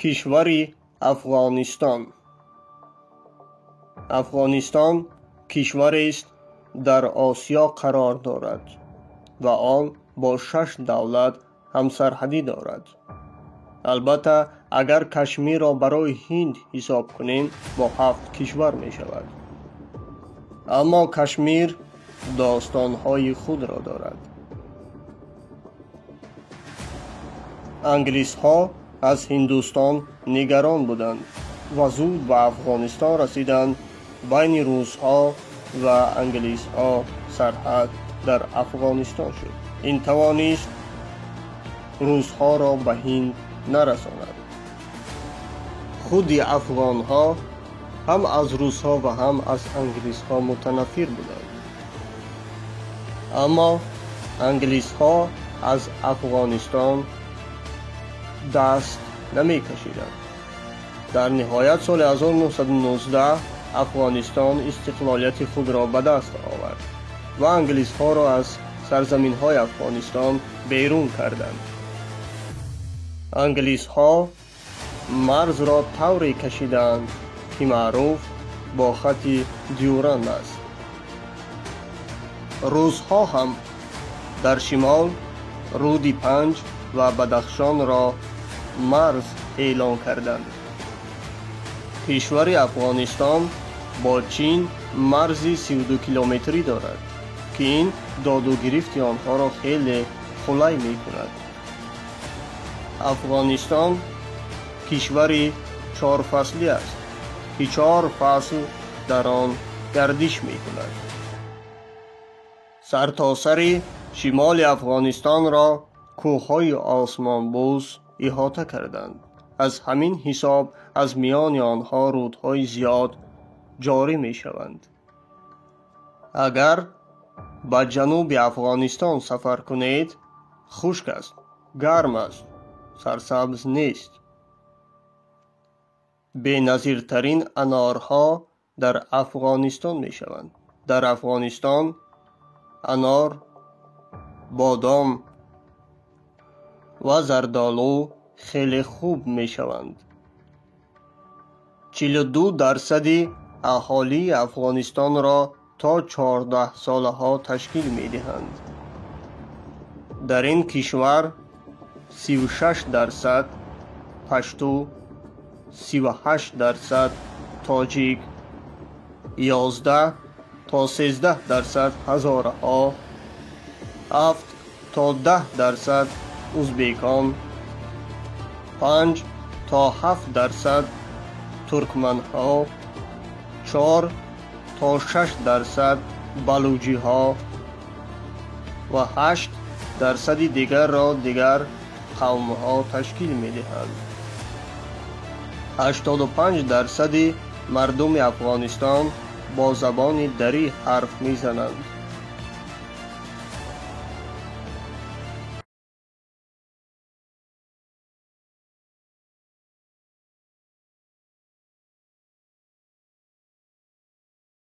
Кишвари Афғонистон. Афғонистон кишварест дар Осиё қарор дорад ва он бо 6 давлат ҳамсарҳадӣ дорад. Албатта, агар Кашмирро барои Ҳинд ҳисоб кунем, бо 7 кишвар мешавад. Аммо Кашмир достонҳои худро дорад. Англисҳо аз Ҳиндустон нигарон буданд ва зуд ба Афғонистон расиданд. Байни русҳо ва англисҳо сарҳад дар Афғонистон шуд. Ин тавонист русҳоро ба Ҳинд нарасонад. Худи афғонҳо ҳам аз русҳо ва ҳам аз англисҳо мутанаффир буданд. Аммо англисҳо аз Афғонистон даст намекашиданд. Дар ниҳоят соли 1919 Афғонистон истиқлолияти худро ба даст овард ва англисҳоро аз сарзаминҳои Афғонистон берун карданд. Англисҳо марзро тавре кашиданд, ки маъруф бо хати Дюранд аст. Русҳо ҳам дар шимол руди Панҷ ва Бадахшонро марз эълон карданд. Кишвари Афғонистон бо Чин марзи 32 километрӣ дорад, ки ин доду гирифти онҳоро хеле қулай мекунад. Афғонистон кишвари чорфаслӣ аст, ки 4 фасл дар он гардиш мекунад. Сартосари шимоли Афғонистонро кӯҳҳои осмонбӯс иҳота карданд. Аз ҳамин ҳисоб аз миёни онҳо рудҳои зиёд ҷорӣ мешаванд. Агар ба ҷануби Афғонистон сафар кунед, хушк аст, гарм аст, сарсабз нест. Беназиртарин анорҳо дар Афғонистон мешаванд. Дар Афғонистон анор, бодом ва зардолу хеле хуб мешаванд. 42% аҳолии Афғонистонро то 14 солаҳо ташкил медиҳанд. Дар ин кишвар 36% пашту, 38% тоҷик, 11 то 13% ҳазораҳо, 7 то 10% узбекон, 5 то 7% туркманҳо, 4 то 6% балуҷиҳо ва 8% дигарро дигар қавмҳо ташкил медиҳанд. 85% мардуми Афғонистон бо забони дарӣ ҳарф мезананд.